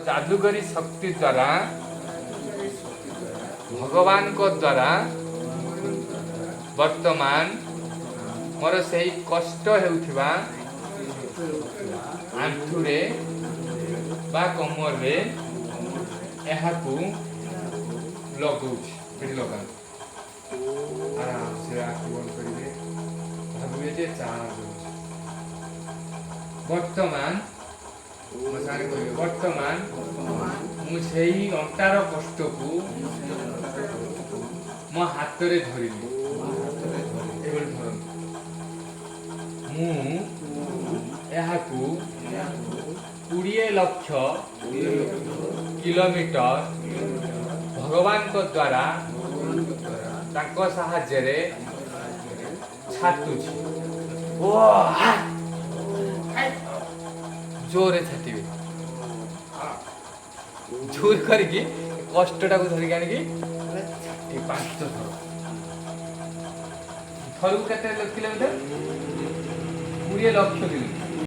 ଯାଦୁଗରୀ ଶକ୍ତି ଦ୍ୱାରା, ଭଗବାନଙ୍କ ଦ୍ୱାରା ବର୍ତ୍ତମାନ ମୋର ସେଇ କଷ୍ଟ ହେଉଥିବା ଆଣ୍ଠୁରେ ବା କମରରେ ଏହାକୁ ଲଗାଉଛି। ସେଠି ଲଗାନ୍ତୁ। ଆରାମସେ ଆଖି ବନ୍ଦ କରିବେ। ଭାବିବେ ଯେ ଚାର୍ଜ ହେଉଛି। ବର୍ତ୍ତମାନ ମୋ ସାଙ୍ଗରେ କହିବେ, ବର୍ତ୍ତମାନ ମୁଁ ସେଇ ଅଣ୍ଟାର କଷ୍ଟକୁ ମୋ ହାତରେ ଧରିଲି। ଏଭଳି ଧରନ୍ତୁ। ମୁଁ ଏହାକୁ 20 ଲକ୍ଷ କିଲୋମିଟର ଭଗବାନଙ୍କ ଦ୍ୱାରା, ତାଙ୍କ ସାହାଯ୍ୟରେ ଛାଟୁଛି। ଓ ହା! ଜୋରେ ଛାଟିବେ। ଜୋର କରିକି କଷ୍ଟଟାକୁ ଧରିକି ଆଣିକି ଛାଟି ପାଞ୍ଚ ଥର। ଥରକୁ କେତେ କିଲୋମିଟର? 20 ଲକ୍ଷ କିଲୋମିଟର।